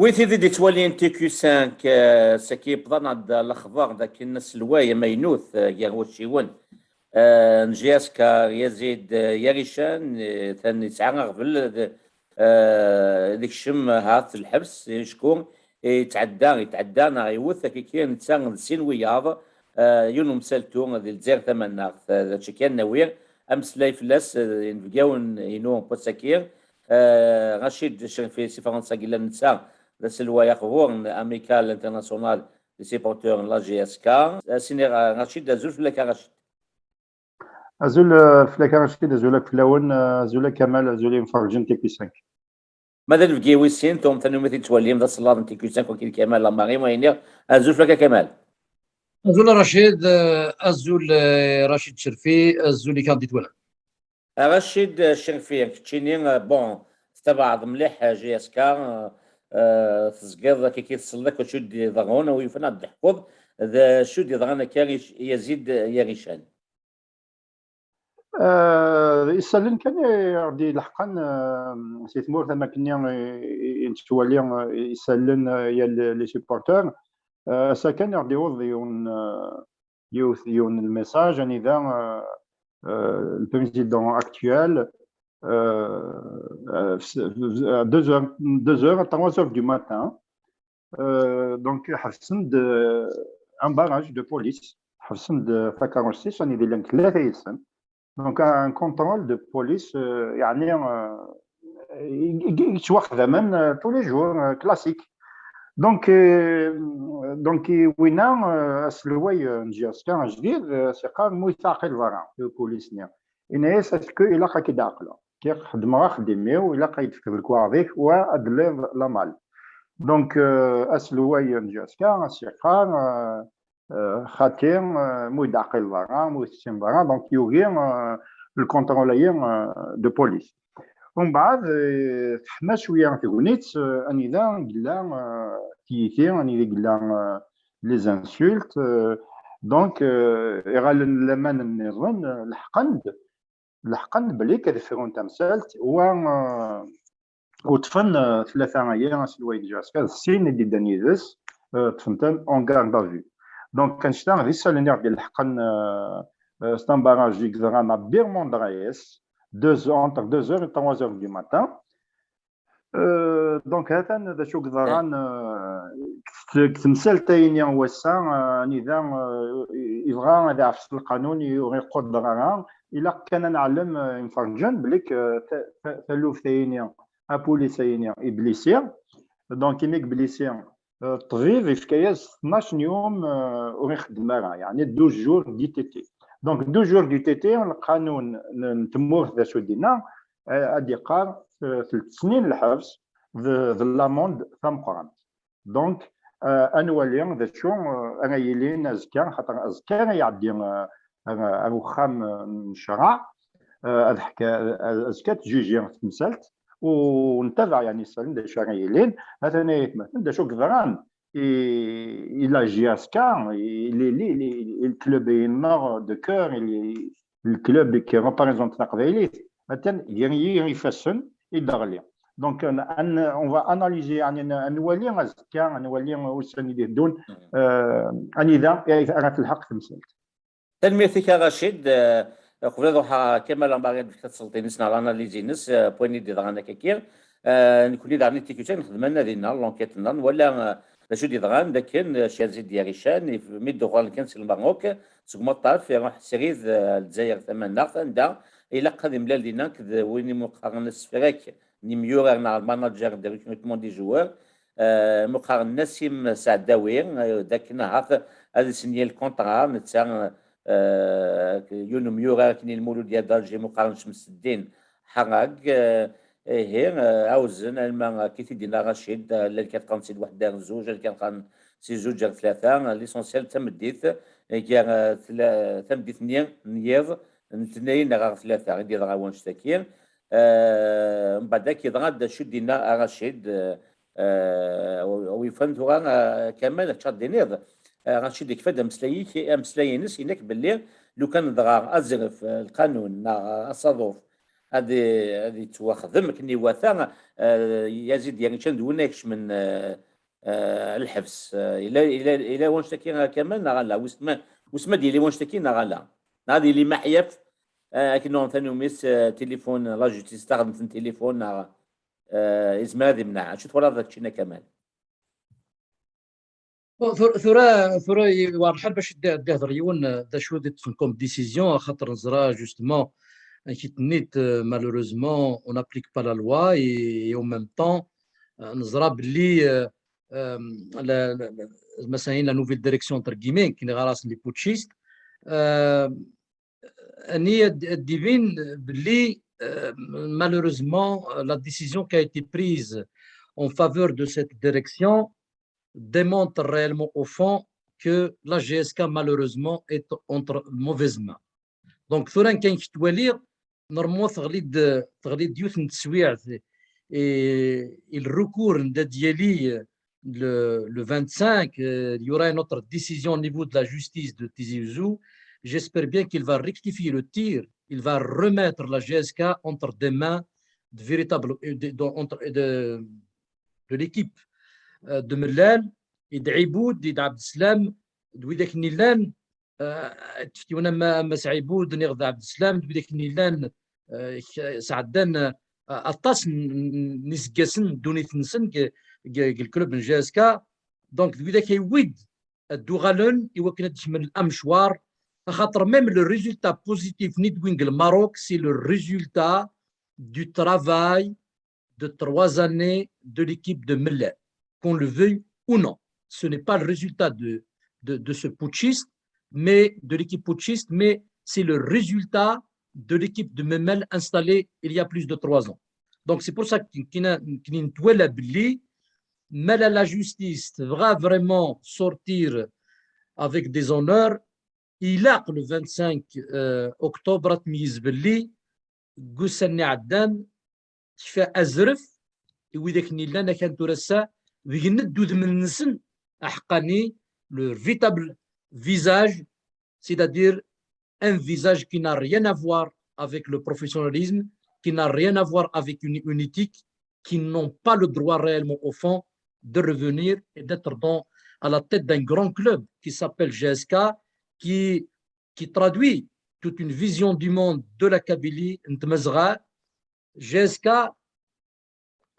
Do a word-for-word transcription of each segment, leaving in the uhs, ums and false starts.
Wi tid i d-ittwalin T Q cinq, eh, saki yewweḍ-aneɣ-d lexbar d akken aselway amaynut, eh, gar wacciwen, eh, n J S K, Yazid, eh, Yarican, eh, atan yesɛa aɣbel d, eh, d ikcem ahat lḥebs, acku yetɛedda, yetɛedda neɣ iwet akiki netta d sin wiyaḍ, eh, yiwen umsaltu di Lezzayer Tamaneɣt, eh, d acu kan nawi ameslay fell-as, eh, inebgawen inu n wass-agi, eh, Rachid Cherfi si Fransa, yella netta d aselway aqbur n Amicale Internationale des Supporters n la J S K. A Sini Rachid, azul fell-ak a Rachid. Azul, eh, fell-ak a Rachid, azul akk fell-awen, eh, azul a Kamal, azul i yemferrǧen T Q cinq. Ma d anebgi wis sin, tuɣem tanumi t-id-twalim, d asellaḍ n T Q cinq, wakil Kamal Lamari, ma iniɣ, azul fell-ak a Kamal. Azul a Rachid, eh, azul, eh, Rachid Cherfi, azul i kan d-itwalan. Rachid, eh, Cherfi, keččini, eh, bon, tettabaɛeḍ mliḥ, eh, J S K, eh, eh, tezgiḍ akiki tesleḍ akk acu d-iḍerrun, a wi yufan ad d-teḥkuḍ d acu d-iḍran akka i Yazid, eh, Yarican. Eh, isallen kan i ɣ-d-ileḥqen, eh, si tmurt am akken i, i, i nettwali, eh, isallen, eh, yal les supporters. Eh, ass-a kan i ɣ-d-iwweḍ yiwen, eh, yiwet, yiwen lmessage anida, eh, eh, le président actuel, eh, eh, à deux heures, deux heures à trois heures du matin, euh, donc ḥebsen-d, euh, un barrage de police, ḥebsen-d takeṛṛust-is, anida llan tlata yid-sen. Donc un contrôle de police, euh, yeɛni, euh, i, i, i yettwaxdamen, euh, tous les jours, euh, classique. Donc, euh, donc i winna, euh, aselway, euh, n J S K ajdid, euh, as-yeqqar mu teɛqileḍ ara i upulis-nni. Yenna-yas, est-ce que ilaq ad k-id-ɛeqleɣ? Kkiɣ xeddmeɣ axeddim-iw, ilaq ad yi-d-tefkeḍ lekwaɣeḍ-ik, wa ad d-telliḍ lamal. Donc, euh, aselway n J S K as-yeqqar, euh, euh, xati, euh, mu yi-d-teɛqileḍ ara, mu yi-tessineḍ ara, donc yugi, euh, le contrôle-ayi, euh, de police. Umbeɛd, eh, teḥma cwiya tegnit, eh, anida yella, eh, tiyita, anida yella, eh, les insultes, eh, donc, eh, iɣallen n laman nniḍen, eh, leḥqen-d, leḥqen-d belli ad frun tamsalt, wa, eh, u ṭṭfen, eh, tlata-ayi aselway n J S K, d sin i d-yeddan yid-s, eh, ṭṭfen-ten en garde à vue. Donc, annect-a d isallen i ɣ-d-ileḥqen, eh, eh, s tambaraj i yeḍran à Birmandres, deux, entre deux heures et trois heures du matin. Euh, donc, ha-t-an d acu i yeḍran, euh, deg temsalt-ayini n wass-a, euh, anida, euh, yebɣa ad iɛfes lqanun, ur iquder ara. Ilaq kan ad neɛlem, euh, imferǧen, belli, euh, ta-, ta-, taluft-ayini, apulis-ayini, iblisi. Donc, imi iblisi, euh, ṭṭbib yefka-yas tnac n yum, euh, ur ixeddem ara, yeɛni douze jours d'I T T. Donc, douze jours d'I T T, lqanun n, n tmurt d acu d-yenna, eh, ad d-iqqar, eh, telt snin lḥebs d, d l'amende tameqqrant. Donc, eh, ad nwali d acu, eh, ara yilin azekka, xaṭer azekka ara iɛeddi, eh, ar, ar uxxam, eh, n ccreɛ, eh, ad ḥka-, eh, azekka ad tjiji temsalt, u ntabaɛ, yeɛni, isallen d acu ara yilin. Atan ay atmaten, d acu i yeḍran i, i la J S K, i, i, i, i, i le club-nneɣ de cœur, i, i le club qui représente taqbaylit, atan gar-iyi ifassen i d-ɣli. Donc, an, an, on va analyser, yeɛni, ad nwali azekka, ad nwali ussan i d-iteddun, euh, anida ara telḥeq temsalt. Tanemmirt-ik a Rachid. Eh, qbel ad ruḥeɣ Kamal Lamari ad d-yefk taseḍt-ines neɣ l'analyse-ines, eh, n wayen i d-yeḍran akka-agi. Eh, nekkni daɣen i T Q cinq nexdem anadi-nneɣ, l'enquête-nneɣ, nwala, eh, d acu i d-yeḍran, d akken, eh, Yazid Yarican, if-, mi d-uɣalen kan si Lmerruk, seg umaṭṭaf, iruḥ srid, eh, Lezzayer Tamaneɣt, anda ilaq ad imlal dinna akked win imu qqaren asefrak n yimyurar neɣ le manager de recrutement des joueurs, eh, mu qqaren Nassim Saɛdawi, eh, d akken ahat ad isenyi lkuntra, netta, eh, yiwen umyurar akken i Lmulud Yad Alger, mu qqaren Cemseddin Ḥarag, eh, ihi, eh, ɛawzen, alma akka i t-id-yenna Racid, eh, llan kan qqaren si lweḥd ar zuǧ, llan kan qqaren si zuǧ ar tlata, l'essentiel d tameddit, eh, gar, eh, tla-, tameddit-nni n yiḍ, n letnayen neɣ ar tlata, i d-yeḍra wannect-agi. Eh, mbeɛd akka yeḍra-d acu d-yenna Racid, eh, Eh, a wi yufan tura, eh, Kamal, acu ad d-tiniḍ? Eh, Racid, yekfa-d ameslay-ik, ameslay-ines, yenna-k belli lukan dɣa azref, eh, lqanun neɣ, eh, asaḍuf, ad, ad yettwaxdem akken iwata, eh, Yazid Yarican d win ikecmen, eh, eh, lḥebs. Eh, yella, yella, yella wanect-agi a Kamal neɣ ala? Wissen ma, wissen ma ad yili wanect-agi neɣ ala? Neɣ ad yili maḥyaf, eh, akken uɣen tanumi s, eh, tilifun, la justice taxdemt n tilifun, neɣ, eh, yezmer ad imneɛ? Acu twalaḍ keččini a Kamal? Bon, tura, tura, tura, yewɛer lḥal bac d-, d-ihder yiwen, eh, d acu i d-ṭṭfen comme décision, axaṭer neẓra, justement, amek i d-tenniḍ, eh, malheureusement, on n'applique pas la loi et, et en même temps, eh, neẓra belli, eh, eh, la, la, la, مثلا la nouvelle direction, entre guillemets, akken i ɣɣaren les putschistes, eh, ani ad, ad d-ibin belli, eh, malheureusement, la décision qui a été prise en faveur de cette direction démontre réellement au fond que la J S K malheureusement est entre mauvaises mains. Donc, tura kan k-twaliɣ, normalement, teɣli-d, teɣli-d yiwet n teswiɛt, et, et le recours n Dad Yali, le, le vingt-cinq, euh, il y aura une autre décision au niveau de la justice de Tizi Ouzou. J'espère bien qu'il va rectifier le tir, il va remettre la J S K entre des mains de véritables, euh, de, de, entre, de, de l'équipe, euh, de Mellal, et d Iboud, et d Abdeslam, d widak-nni llan, euh, teftiwen am, am Mass Iboud, neɣ d Abdeslam, d widak-nni llan, euh, k-, sɛeddan, euh, aṭas n, n, n iseggasen n ddunit-nsen deg, deg, deg le club n J S K. Donc, d widak ay wid ad d-uɣalen i wakken ad d-kemmel amecwar, axaṭer même le résultat positif ni d-win deg Lmerruk, c'est le résultat du travail de trois années de l'équipe de Mellal, qu'on le veuille ou non. Ce n'est pas le résultat de, de, de ce putschiste, mais de l'équipe putschiste, mais c'est le résultat de l'équipe de Mellal installée il y a plus de trois ans. Donc c'est pour ça que كاين، كاين نتوالى باللي مالا la justice va vraiment sortir avec des honneurs, ilaq le vingt-cinq, euh, octobre ad tmeyyez belli deg ussan-nni iɛeddan tekfa azref i widak-nni llan akan tura ass-a deg-, n-, d udem-nsen aḥeqqani, le véritable visage, c'est-à-dire un visage qui n'a rien à voir avec le professionnalisme, qui n'a rien à voir avec une, une éthique, qui n'ont pas le droit réellement au fond de revenir et d'être dans, à la tête d'un grand club qui s'appelle J S K, qui, qui traduit toute une vision du monde de la Kabylie, n Tmazɣa. J S K,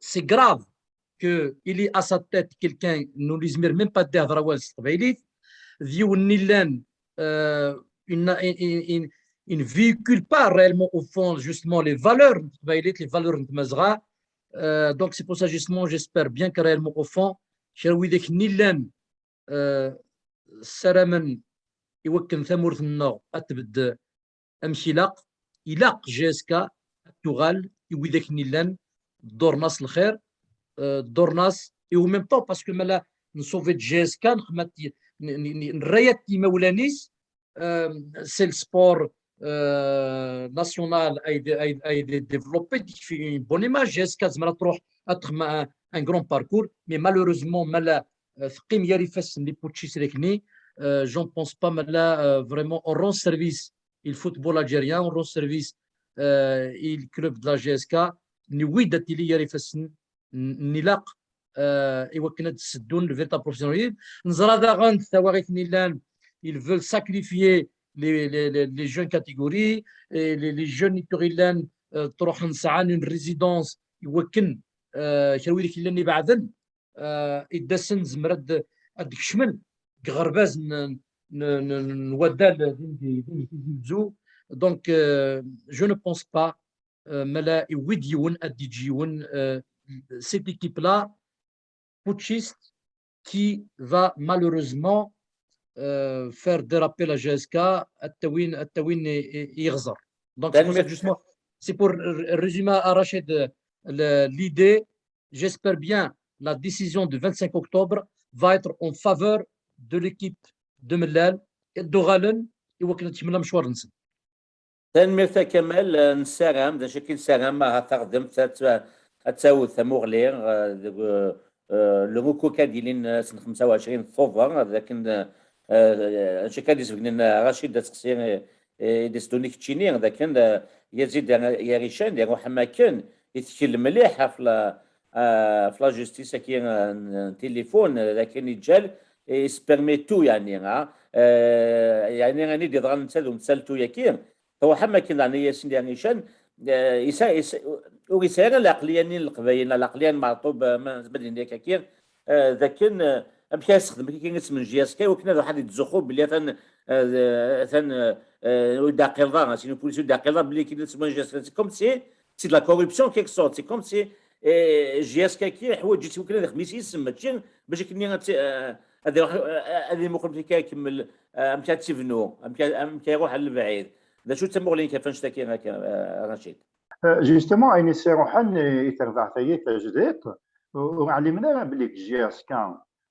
c'est grave qu'il ait à sa tête quelqu'un, ur nezmir même pas ad d-ihder awal s teqbaylit, d yiwen n illan, euh, il n'a, il, il, il, il ne véhicule pas réellement au fond justement les valeurs n teqbaylit, les valeurs n Tmazɣa. Euh, donc c'est pour ça justement, j'espère bien que réellement au fond, kra widak n illan, euh, ssaramen i wakken tamurt-nneɣ ad tbedd amek ilaq, ilaq J S K ad tuɣal i widak-nni llan, dduren-as lxir, euh, dduren-as, et en même temps, parce que mala nsauver-d J S K, nxemma-t-, n-, n-, n-, nerra-yat imawlan-is, euh, c'est le sport, euh, national a été, a été, a été développé, qui fait une bonne image. J S K tezmer ad truḥ ad txedm un, un grand parcours, mais malheureusement, mala, euh, teqqim gar ifassen n les putschistes, euh, je ne pense pas mala, euh, vraiment on rend service i le football algérien, on rend service, euh, i le club de la J S K, newwi-d ad tili gar ifassen n, n ilaq, euh, i wakken ad d-seddun le véritable professionnalisme. Neẓra daɣen tawaɣit-nni llan, ils veulent sacrifier les, les, les, les jeunes catégories, et les, les jeunes i tuɣ illan, euh, truḥen sɛan une résidence i wakken, euh, kra widak illan ibeɛden, euh, iddasen zemren ad, ad d-kecmen deg ɣerbaz n, n, n, n waddal din di, din di Tizi Uzzu. Donc, euh, je ne pense pas, euh, mala iwwi-d yiwen, ad d-iǧǧ yiwen, euh, cette équipe-là, putschiste, qui va malheureusement, euh, faire déraper la J S K, ad tawin, ad tawin i, i, i iɣzer. Donc, c'est pour ça, justement, c'est pour r-, résumer à Rachid, euh, le, l'idée, j'espère bien la décision du vingt-cinq octobre va être en faveur de l'équipe de Mellal, ad d-uɣalen i wakken ad kemmlen amecwar-nsen. Tanemmirt a Kamal, eh, nessaram, d acu akka i nessaram, ahat taɣdemt ad t-, ad taweḍ tamuɣli, eh, deg, eh, le recours ad yilin, eh, ass n xemsa u ɛecrin Tubeṛ, d akken, eh, eh, acu akka ad d-isbegnen, eh, Rachid, d aseqsi, eh, i d-isdun i keččini, d akken, eh, Yazid Yarican, iruḥ am akken, itkel mliḥ ɣef la, eh, ɣef la justice-agi, eh, n, n tilifun, eh, d akken iǧǧal, eh, ispermitu, yeɛni, ah, eh, yeɛni, ayen i d-yeḍran netta d umsaltu-agi, truḥ am akken, leɛnaya-yasen, Yarican, eh, yesa-, yesa-, ur yesɛi ara lɛeqliya-nni n Leqbayel, neɣ lɛeqliya n Meɛṭub, eh, ma, ma d-nini akka-agi, eh, d akken, eh, amek ara yessexdem akka isem n J S K, i wakken ad iruḥ ad yettzuxxu belli atan, eh, atan, eh, ur d-ɛqileḍ ara, sin upulisi ur d-ɛqileḍ ara belli akken isem n J S K, c'est comme si c'est de la corruption en quelque sorte, c'est comme si, eh, J S K-agi iḥwaǧ-itt i wakken ad ixdem yis-m, mačči bac akken ad, eh, ad iruḥ, eh, ad imuqel amek ara ikemmel, eh, amek ara tt-ibnu, amek ara, amek ara iruḥ ɣer lebɛid. D acu d tamuɣli-inek ɣef annect-agi, eh, Racid? Euh, justement, ayen i s-iruḥen i, i terbaɛt-agi tajdiṭ, ur, ur ɛlimen ara belli J S K,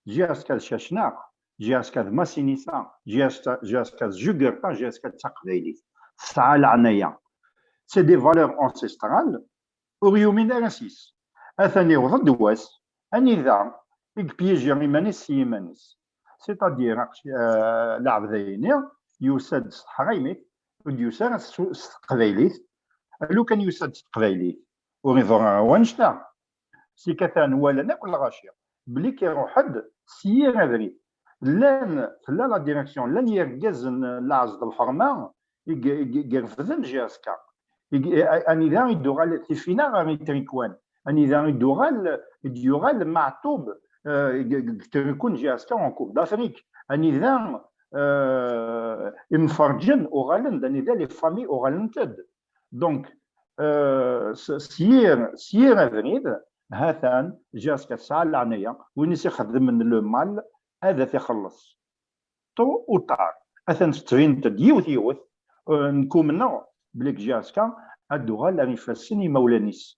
J S K d Cacnaq, J S K d Masinisa, J S K, J S K d Jugurṭa, J S K d Taqbaylit. Tesɛa leɛnaya. C'est des valeurs ancestrales, ur yumin ara s-is. Atan iwweḍ-d wass, anida i yepyiji iman-is s yiman-is. C'est-à-dire, aqci-, euh, lɛebd-ayini yusa-d s teḥraymi, ur d-yusa ara s, s teqbaylit. Lukan yusa-d s teqbaylit, ur iḍur ara wannect-a. Si katan walan akk lɣaci, belli k-iruḥ-d s yir abrid. Llan, tella la direction, llan yergazen n lɛezd lḥerma i g-, i g-, i irefden J S K. I g-, a-, anida i d-uɣal Tifinaɣ ɣer Itrikwan, anida i d-uɣal, i d-yuɣal Meɛṭub, eh, i g-, i g-, i trikun J S K en Coupe d'Afrique, anida, eh, imferǧen uɣalen-d, anida les familles uɣalent-d. Donc, euh, s, s yir, s yir abrid, hatan, J S K tesɛa leɛnaya, win i s-ixedmen le mal, ad t-ixelleṣ. Tôt ou tard, atan tettbin-d yiwet yiwet, euh, nekk umneɣ belli J S K ad d-tuɣal ar ifassen imawlan-is.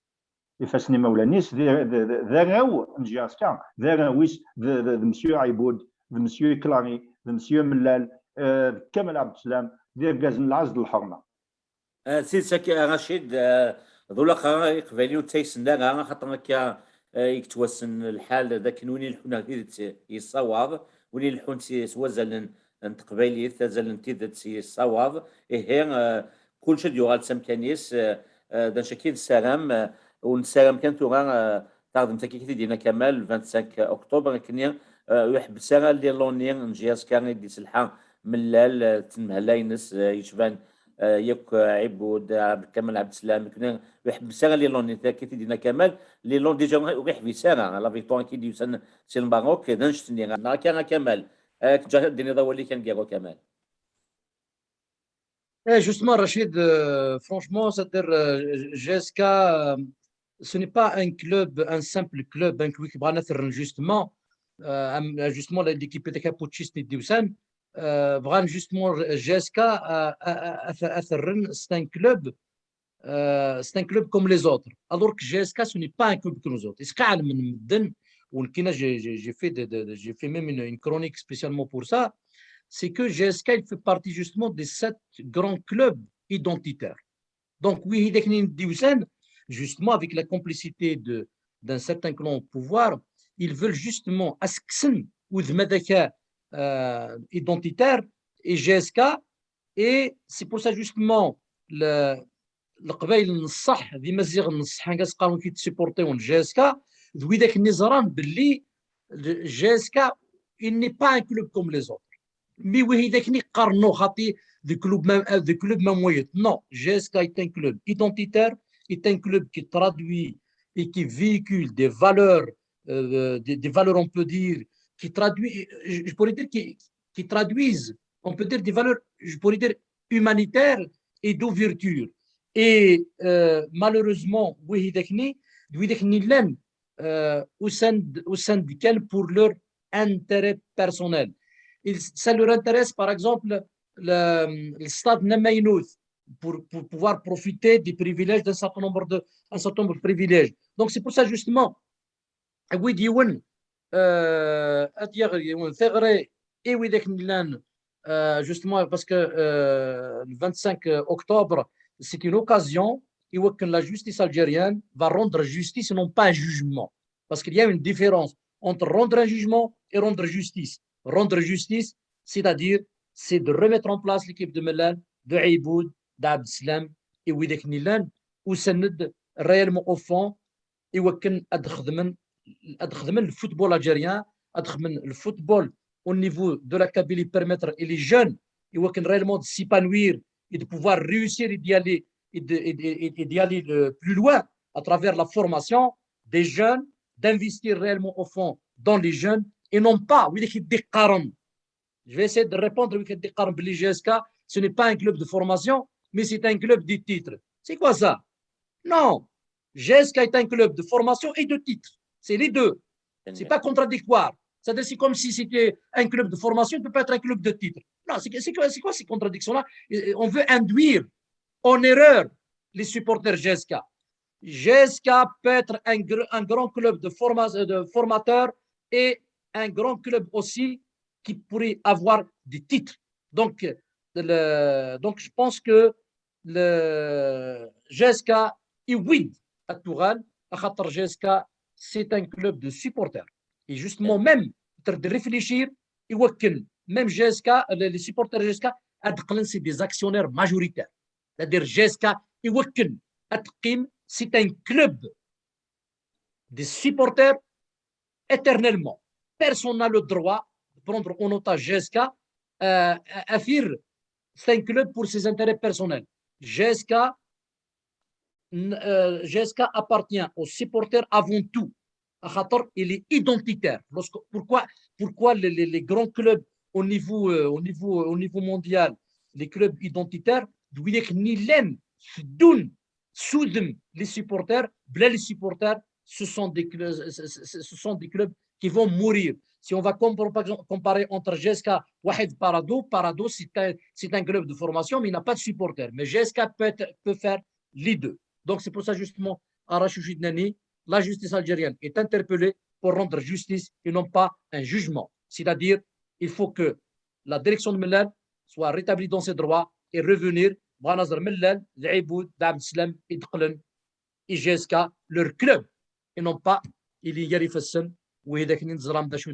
Ifassen imawlan-is d, d, d, d arraw n J S K, d arraw-is, d, d, d Monsieur Ɛibud, d Monsieur Clary, d Monsieur Mellal, euh, d Kamal Abdeslam, d irgazen n lɛezd lḥerma. Ah, d tidet akka, a Racid, ah, d ulaqqa Iqbayliyen ur ttaysen ara, axaṭer akka, ah, i yettwassen lḥal d akken win ileḥḥun ɣer tidet yessawaḍ, win ileḥḥun s, s wazal n, n teqbaylit, azal n tidet yessawaḍ. Ihi, ah, kullec ad yuɣal s amkan-is, ah, ah, d anect-agi i nessaram, ah, ur nessaram kan tura, ah, taɣdemt-agi i t-id-yenna Kamal, le vingt-cinq octobre, akken, ah, ur iḥebbes ara l'élan-nni n J S K i d-iselḥa Mellal, ah, d tenmehla-ines, ah, yecban, ah, yakk, ah, Ɛibud, ah, Kamal Abdeslam, akken ur iḥebbes ara l'élan-nni, akka i t-id-yenna Kamal, l'élan déjà ur iḥbis ara, la victoire i d-yusan si Lmerruk, d annect-nni, neɣ akka a Kamal, ah, ad k-ǧǧeɣ ad d-tiniḍ awal-ik aneggaru a Kamal. Eh, justement, Rachid, euh, franchement, c'est-à-dire, euh, J S K, euh, ce n'est pas un club, un simple club, un club qui va justement, euh, un- justement, l'équipe de Capuchiste et Dioussan, euh, vraiment, justement, J S K, euh, euh, euh, euh, c'est un club, euh, c'est un club comme les autres. Alors que J S K, ce n'est pas un club comme les autres. Est-ce que j'ai, j'ai, j'ai fait de, de- de- j'ai fait même une, une chronique spécialement pour ça. C'est que J S K, il fait partie justement des sept grands clubs identitaires. Donc, oui, justement, avec la complicité de, d'un certain clan au pouvoir, ils veulent justement assurer ou de euh, identitaire et J S K. Et c'est pour ça, justement, le, Leqbayel n ṣṣeḥ, d Imaziɣen n ṣṣeḥ, anga s-qqaren ki d-supportiwen J S K, d widak-nni ẓran belli J S K, il n'est pas un club comme les autres. Mi widak-nni qqaren, xaṭi, de club même, euh, de club même moyen. Non, J S K est un club identitaire, est un club qui traduit et qui véhicule des valeurs, euh, des, des valeurs, on peut dire, qui traduit, je, je pourrais dire, qui, qui traduisent, on peut dire, des valeurs, je pourrais dire, humanitaires et d'ouverture. Et, euh, malheureusement, widak-nni, d widak-nni llan, euh, au sein de, au sein de Ken pour leur intérêt personnel. Ils, ça leur intéresse, par exemple, le, le stade Namainout pour, pour pouvoir profiter des privilèges, d'un certain nombre de, un certain nombre de privilèges. Donc, c'est pour ça, justement, wid yiwen, euh, ad yaɣ yiwen tiɣri i widak nllan, euh, justement, parce que, euh, le vingt-cinq octobre, c'est une occasion, et que la justice algérienne va rendre justice, non pas un jugement. Parce qu'il y a une différence entre rendre un jugement et rendre justice. Rendre justice, c'est-à-dire, c'est de remettre en place l'équipe de Mellal, de Iboud, d'Abdeslam, et widak nillan, usan-d réellement au fond, i wakken ad xedmen, ad xedmen le football algérien, ad xedmen le football au niveau de la Kabylie, permettre et les jeunes, i wakken réellement de s'épanouir et de pouvoir réussir et d'y aller, et de, et, et, et d'y aller le plus loin à travers la formation des jeunes, d'investir réellement au fond dans les jeunes et non pas, oui, des, des, je vais essayer de répondre, oui, des, les J S K, ce n'est pas un club de formation, mais c'est un club de titre. C'est quoi ça? Non. J S K est un club de formation et de titre. C'est les deux. C'est pas contradictoire. C'est comme si c'était un club de formation, il ne peut pas être un club de titre. Non, c'est quoi, quoi ces contradictions-là? On veut induire en erreur les supporters J S K. J S K peut être un, un grand club de, forma, de formateurs et un grand club aussi qui pourrait avoir des titres. Donc, le, donc je pense que le J S K يويد التغال خاطر J S K c'est un club de supporters. Et justement, même, de réfléchir, même J S K, les supporters J S K, c'est des actionnaires majoritaires. C'est-à-dire, J S K, c'est un club des supporters éternellement. Personne n'a le droit de prendre en otage J S K, euh, à faire c'est un club pour ses intérêts personnels. J S K, euh, J S K appartient aux supporters avant tout. Il est identitaire. Lorsque, pourquoi, pourquoi les, les, les, grands clubs au niveau, euh, au niveau, au niveau mondial, les clubs identitaires, d'où il est que Nilen, Sudun, Sudun, les supporters, les supporters, ce sont des, ce sont des clubs qui vont mourir. Si on va comparer, par exemple, comparer entre J S K et Parado, Parado, c'est un, un, club de formation, mais il n'a pas de supporters. Mais J S K peut, être, peut faire les deux. Donc, c'est pour ça, justement, Arash Nani, la justice algérienne est interpellée pour rendre justice et non pas un jugement. C'est-à-dire, il faut que la direction de Mellal soit rétablie dans ses droits et revenir, Bouanazar Mellal, Zaïboud, Dam Slem, Idklen, et J S K, leur club, et non pas, il y a les Fessem, وهذاك اللي نزرام دا شو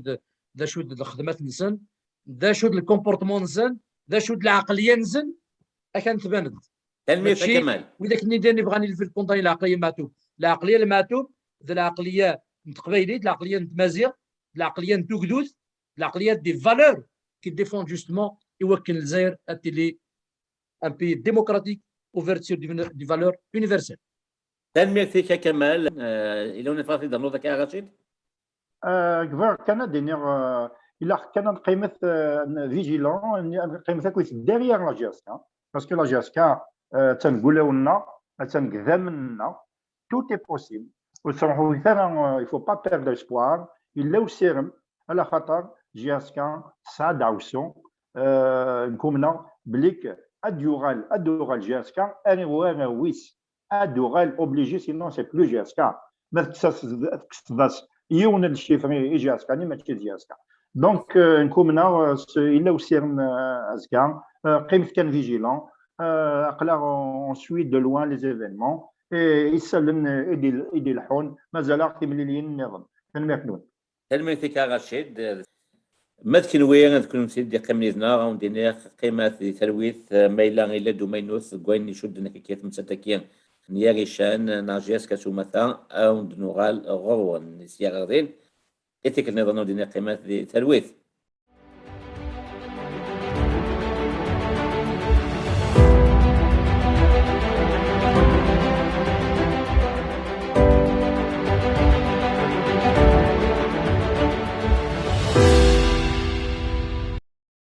دا شو الخدمات نسن دا شو le comportement نسن دا شو العقليه نسن اكان تباند تنمية كمال. وإذا كنا ندير نبغى نلفت كونتاني العقليه المعتوب العقليه المعتوب ذا العقليه نتقبايليت العقليه نتمازيغ العقليه نتوكدوث العقليه des valeurs qui défendent justement et وكن الجزائر التلي un pays démocratique ouvert sur des valeurs universelles. Tanemmirt-ik a Kamal. Yella win tebɣiḍ ad d-ternuḍ akka a Racid? Bɣiɣ kan ad d-iniɣ ilaq kan ad neqqimet vigilant, ad neqqimet akkit derrière la J S K, parce que la J S K attan deg wulawen-nneɣ, attan deg idammen-nneɣ, tout est possible. Ur ttruḥut ara, il faut pas perdre espoir, yella usirem, ala xaṭer J S K tesɛa-d aɛewsu, nekk umneɣ belli ad d-yuɣal, ad d-tuɣal J S K ar iɣuraren wis ad d-tuɣal obligé, sinon c'est plus J S K. Ma tekkseḍ-as yiwen n ccifre i J S K, ni mačči d J S K. Donc, nekk umneɣ yella usirem azekka, qqimet kan vigilant, aql-aɣ on suit de loin les événements, et isallen i d-ileḥḥun, mazal-aɣ timliliyin nniḍen. Tanemmirt-nwen. Tanemmirt-ik a Racid. Ma d kenwi, d kennemti d-iqqimen yid-neɣ, a wen-d-iniɣ, qqimet di talwit, ma yella illa-d umaynut deg wayen icudden akka temsalt-agi n yarican, neɣ J S K s umata, a wen-d-nuɣal ɣur-wen. Sya ɣer din, i tikkelt nniḍen a wen-d-iniɣ qqimet di talwit.